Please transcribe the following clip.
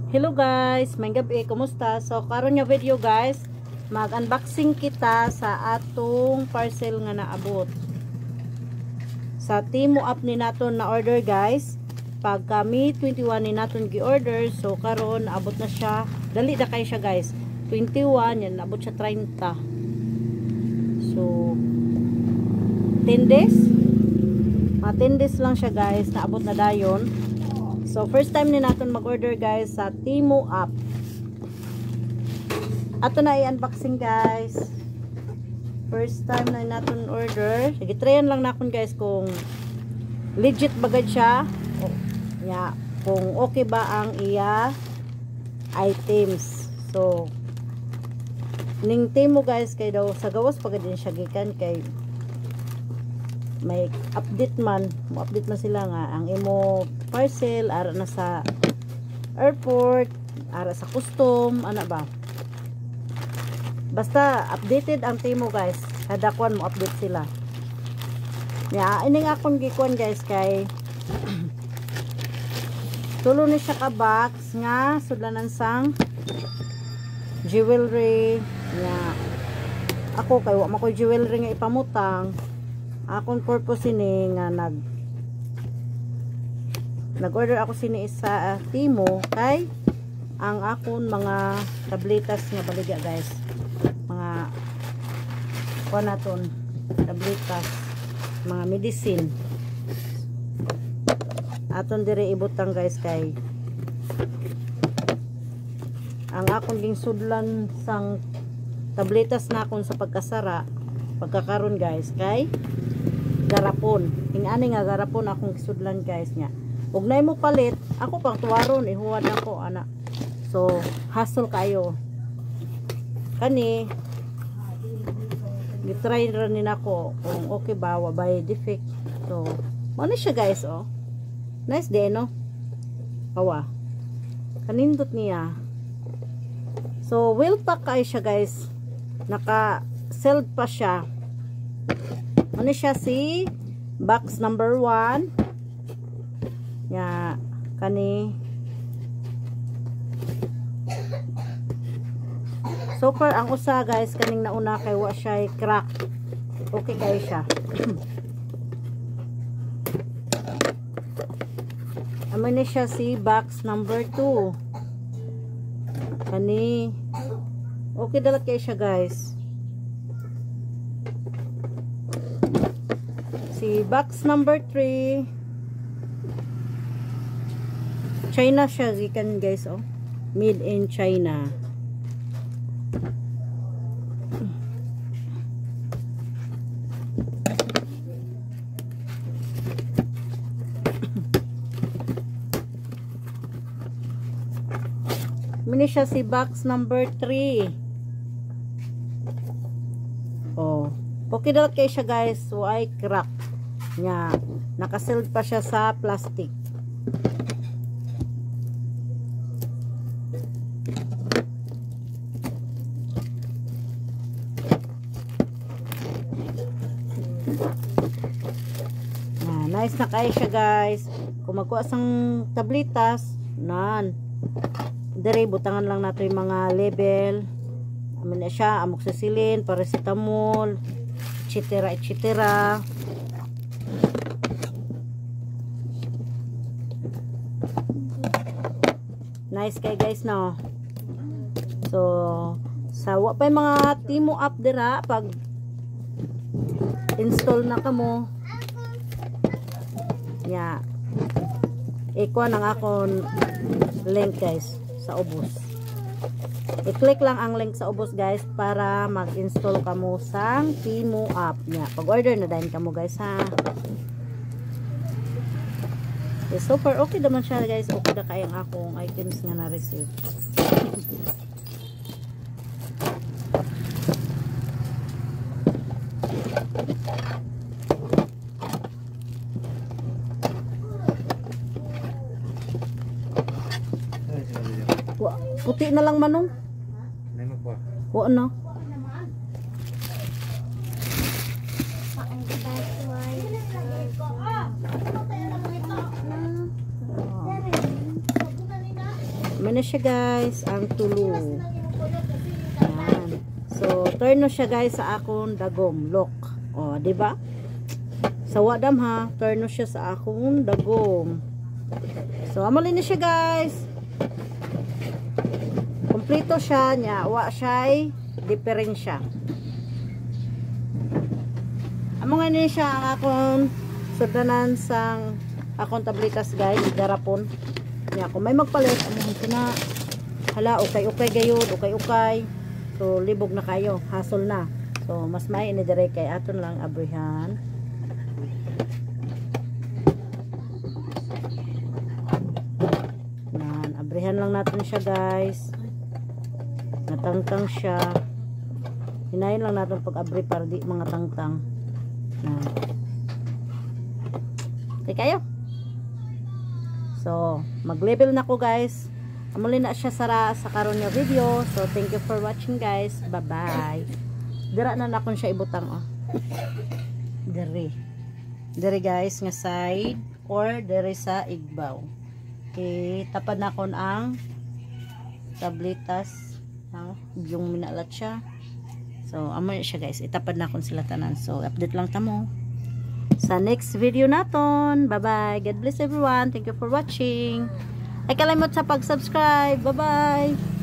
Hello guys, may gabi, kumusta? So karon nga video guys, mag-unboxing kita sa atong parcel nga naabot. Sa Temu app ni naton na order guys. Pag kami 21 ni naton gi-order, so karon naabot na siya. Dali na kay siya guys. 21 yan, naabot siya 30. So 10 days? Mga 10 days lang siya guys, naabot na dayon. So first time ni naton mag-order guys sa Temu app. Ato na i-unboxing guys. First time na naton order. Sige, tryan lang nakon guys kung legit ba gid siya. O, yeah, kung okay ba ang iya items. So ning Temu guys kay daw sa gawas pa gid siya gikan kay may update man, mo update man sila nga ang imo parcel ara na sa airport, ara sa custom, ana ba. Basta updated ang Temu guys. Kada kwan mo update sila. Ya, ining akong gikuan guys kay tulo ni siya ka box nga sudlanan sang jewelry nya. Ako kay wa man koy jewelry nga ipamutang. Akong purpose ini nga nag-order ako sini sa Temu kay ang akon mga tabletas nga baligya guys. Mga kuan naton tabletas, mga medicine. Aton dire ibutang guys kay ang akon ging sudlan sang tabletas nakon sa pagkasara pagkakaron guys kay garapon. Ingani nga garapon akong gisudlan guys nya. Ug nay mo palit, ako pang tuwaron ihuwad ako ana. So hassle kayo. Kani gitry ra ni nako kung okay ba wa bay defect. So mo na siya guys oh. Nice day no. Awa. Kanindot niya. So well pack kay siya guys. Naka sealed pa siya. Ano siya si box number 1 nya kani. So far ang usa guys kaning nauna kay wa siya crack. Okay kay siya. Amo ni siya si box number 2. Kani okay dalat kay siya guys. Si box number 3. China siya gikan guys oh. Made in China. Mini siya si box number 3. Oh. Okay dalat kay siya guys, so ay crack nya. Nakasealed pa siya sa plastic. Na, nice na kay siya guys. Kung magkuha sang tabletas, nan. Dire butangan lang nato yung mga label. Amin na siya, amoxicillin, paracetamol, etc. etc. Nice kay guys no. So sa wa pa mga Temu app dira pag install na kamo. Nya. Ikuha nang akon link guys sa ubos. I-click lang ang link sa ubos guys para mag-install kamo sang Temu app nya. Pag-order na dayon kamo guys ha. Okay, so far okay naman siya guys. Okay na kayang akong items nga na-receive. Puti na lang manong. Wa no. Mao na siya, guys, ang tulo. Yan. So, turn no siya, guys, sa akong dagom. Look. O, di ba? Sa wadam ha, turn no siya sa akong dagom. So, amo na siya, guys. Kompleto siya niya. Wa siya'y diferensya. Amo nga ni siya ang akong sugdanan sang akong tablitas, guys, garapon. Nya kung may magpalit, amo na hala, ukay-ukay gayud, ukay-ukay. So libog na kayo, hasol na. So mas may ini dire kay aton lang abrihan. Yan, abrihan lang natin siya, guys. Natangtang siya. Hinayin lang natin pag-abri para di mga tangtang. Yan. Okay kayo. So, mag-level na ko, guys. Amuli na siya sara sa karon nga video. So, thank you for watching, guys. Bye-bye. Dira na nakon siya ibutang, oh. Diri. Diri, guys, nga side or diri sa igbaw. Okay, tapad na kon ang tablitas. Oh, yung minalat siya. So, amo na siya, guys. Itapad na kon sila tanan. So, update lang ta mo sa next video naton. Bye-bye. God bless everyone. Thank you for watching. Ay kalimot sa pag-subscribe. Bye-bye.